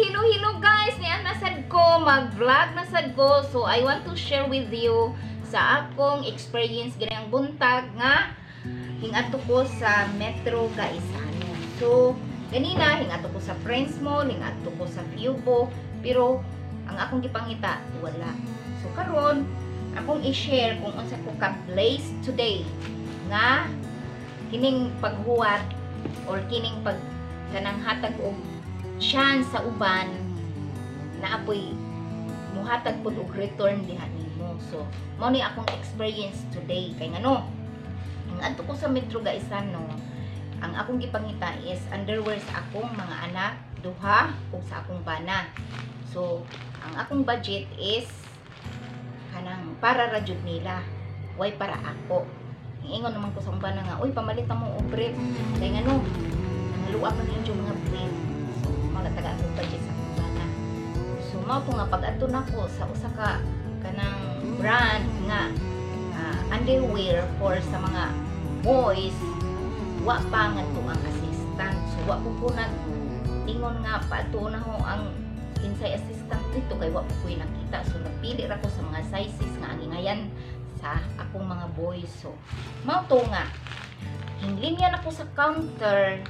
Hello, hello guys! Niya nasad ko, mag-vlog nasad ko. So, I want to share with you sa akong experience ganang buntag nga hingadto ko sa Metro Gaisano. So, ganina, hingadto ko sa Friends Mall, hingadto ko sa Fubo, pero ang akong gipangita, wala. So, karon akong i-share kung unsa ko ka-blessed today nga kining paghuwat or kining pag kanang hatag og chance sa uban na apoy muhatag pud og return diha nimo. So, mao ni akong experience today kay ngano ang adto ko sa Metro Gaisano, ang akong gipangita is underwear sa akong mga anak, duha, ug sa akong bana. So, ang akong budget is kanang para ra jud nila, way para ako. Ingon naman ko sa akong bana nga, "Uy, pamalit mo og brief," kay ngano nangaluwa pa ninyo mga brief. So mao na taga akong budget sa akong bana. So mao to nga pag adto nako sa usa ka kanang brand nga underwear for sa mga boys, wa pa ngadto ang assistant. So wa ko nag ingon nga paadto na ho ang kinsay assistant dito kay wa po ko'y nakita. So nagpili ra ko sa mga sizes nga ang ingayan sa akong mga boys. So mao to nga hinglinya na ko sa counter,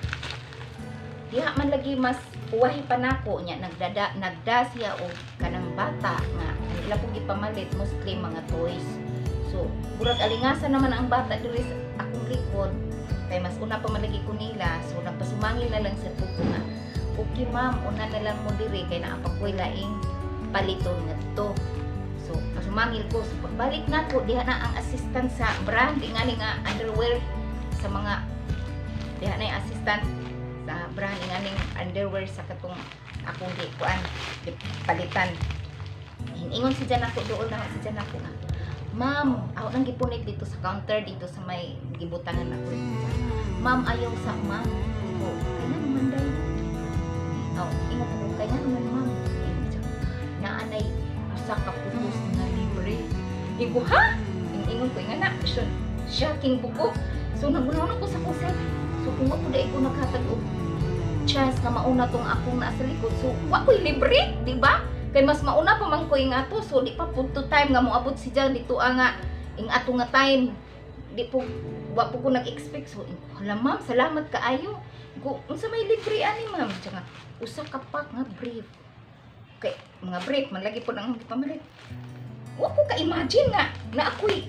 diha man lagi mas uwahi pa nako nya nagdada nagda siya og kanang bata nga ang ila pong gipamalit mostly mga toys. So murag alingasan naman ang bata diri sa akong likod kay mas una pa man lagi ko nila. So nagpasumangil na lang sa ko nga, "Okay ma'am, una na lang mo diri kay naa pa ko'y laing paliton ngadto." So pasumangil ko. So pagbalik nako diha na ang assistant sa brand ingani nga underwear sa mga, diha na yung assistant sa brand inganing underwear sa katong akong gi kuan palitan. Ingon si Jan ako doon na si Jan ako nga, "Ma'am," ako nang gipunit dito sa counter, dito sa may gibutangan ako. "Ma'am, ayaw sa ma'am ko." "Kaya naman day." Oh, ingon ko, "Kaya naman, ma'am." Ingon siya, "Naanay usa ka putos nga libre." Ingon ko, "Ha?" Ingon ko nga na, so, shocking po ko. So nagunaw na ko sa kusel. So kung wa po dai ko naghatag og chance nga mauna tong akong nasa likod. So wa ko'y libre, di ba? Kay mas mauna pa man ko'y nga to. So di pa pud to time nga moabot si Jan dito nga ing ato nga time. Di po wa po ko nag-expect. So hala ma'am, salamat kaayo. Go, unsa may libre ani, ma'am? Tsaka usa ka pack nga brief. Kay mga brief man lagi po nang gipamalit. Wa ko ka-imagine nga na ako'y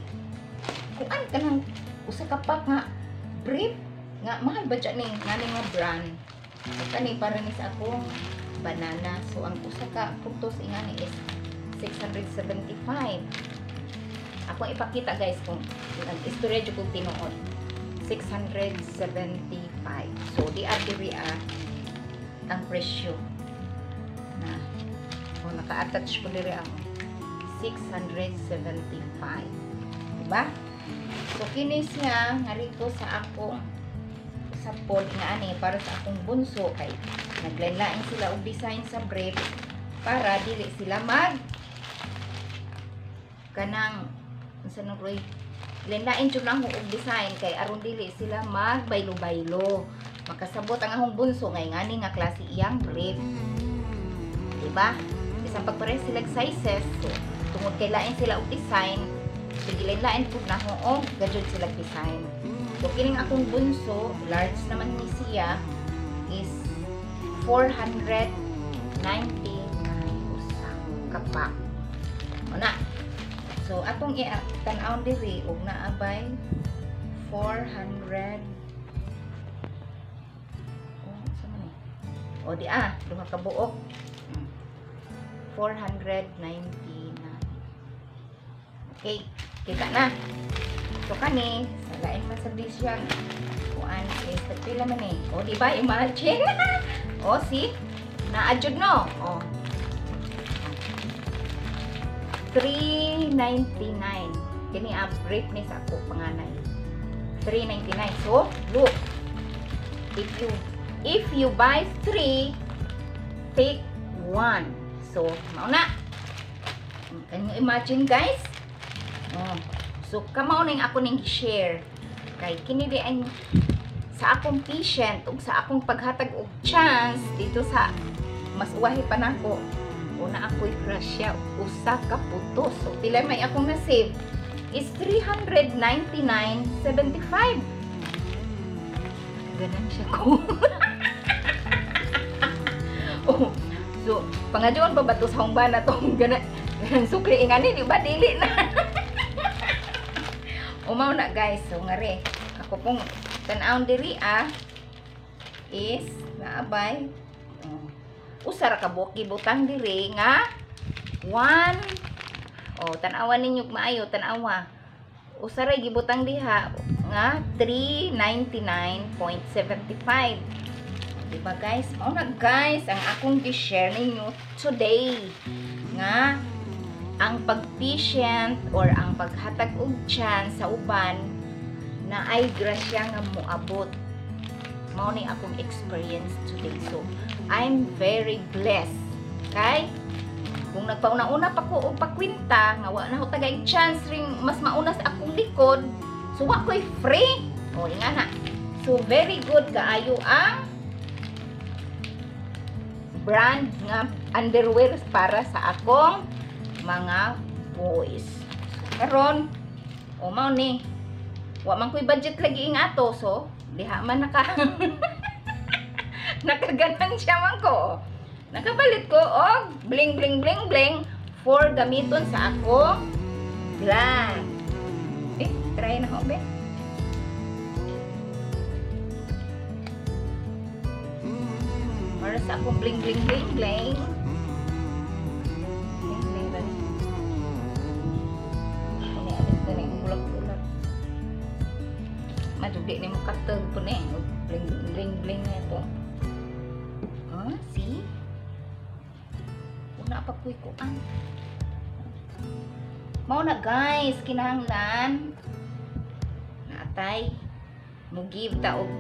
kuan kanang usa ka pack nga brief nga mahal ba dyan ning ngani nga brand. So kani para ni sa akong banana. So ang usa ka puntos ingani is 675. Akong ipakita guys kung nag-istorya jud kog tinuod. 675. So di diri ang presyo na o naka-attach ko diri ang 675. Diba? So kini siya nga rito sa akong sa pod nga ani para sa akong bunso kay naglain-lain sila og design sa brief para dili sila mag kanang unsa nang roy lain-lain jud lang og design kay aron dili sila mag baylo-baylo. Makasabot ang akong bunso ngay ngani nga klase iyang brief, diba? Bisan pagpareha sila sizes, so tungod kay lain sila og design, so gilain-lain pud na og gajud sila design. So kining akong bunso, large naman ni siya, is 499 usa ka pack. O na. So atong i-tan-aw diri og naabay 400. Oh, sa man eh? O di duha ka buok. 499. Okay, kita na. So kani, sa lain man sa siya kuan is tagpila man eh. O di ba imagine? O see? Naadjud no. O. 399. Kini ang brief ni sa ako panganay. 399. So, look. If you buy 3, take 1. So, mao na. Can you imagine, guys? Oh. So, kamao ning ako ning share. Kay kini di ang sa akong patient ug sa akong paghatag og chance dito sa Mas uwahi pa nako. Una ako'y grasya, usa ka putos. So pila may akong na-save is 399.75. Ganan siya ko. Oh, so pangadyon pa ba to sa hungba na tong ganan ganan sukli ingani, di ba? Dili na. Umaw na, guys. So ngari ako pong tan-awon diri ah is naabay, oh, usa ra ka buok gibutang diri nga one. Oh, tan-awa ninyo maayo, tan-awa. Usa ra gibutang diha nga 399.75. Diba, guys? Mao na, guys, ang akong gi-share ninyo today nga ang pag-patient or ang paghatag og chance sa uban na ay grasya nga moabot. Mao ni akong experience today. So, I'm very blessed. Kay kung nagpauna-una pa ko og pakwinta nga wa na ko tagay chance ring mas mauna sa akong likod, so wa ko'y free. O nga na. So very good kaayo ang brand nga underwear para sa akong mga boys. So karon, o mao ni, wa man ko'y budget lagi ing ato, so diha man nakaganan siya man ko. Nakabalit ko og bling bling bling bling for gamiton sa akong vlog. Eh, try na ko be. Para sa akong bling bling bling bling. Bling bling ba ni? Ini alis na ni ulak-ulak. Madugdi ni mo katag po ni. Bling bling bling na ito. Ah, see? Una pa ko'y kuan. Mao na, guys, kinahanglan naatay mo give ta og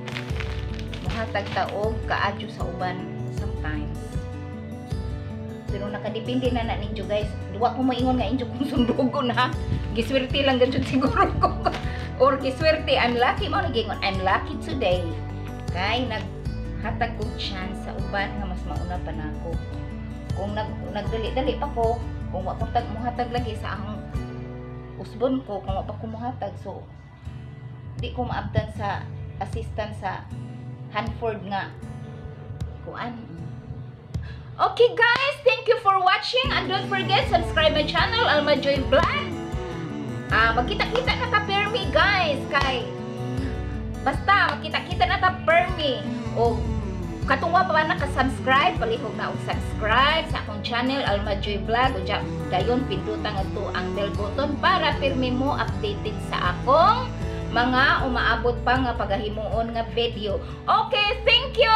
muhatag ta og kaadyo sa uban sometimes. Pero nakadepende na na ninyo, guys. Duwa ko moingon nga inyo kung sundugon ha. Giswerte lang ganyan siguro ko. Or giswerte, I'm lucky mo nagingon. I'm lucky today. Kay naghatag kog chance sa uban nga mas mauna pa nako. Kung nagdali-dali pa ko, kung wa ko tag muhatag lagi sa akong usbon ko, kung wa pa ko muhatag, so di ko maabtan sa assistant sa Hanford nga kuan. Okay guys, thank you for watching and don't forget, subscribe my channel, Alma Joy Vlog. Ah, magkita-kita na ta permi, guys, kay basta magkita-kita na ta permi. O katong wa pa naka-subscribe, palihog na og subscribe sa akong channel, Alma Joy Vlog. Unya dayon pindutan ngadto ang bell button para pirmi mo updated sa akong mga umaabot pa nga pagahimuon nga video. Okay, thank you.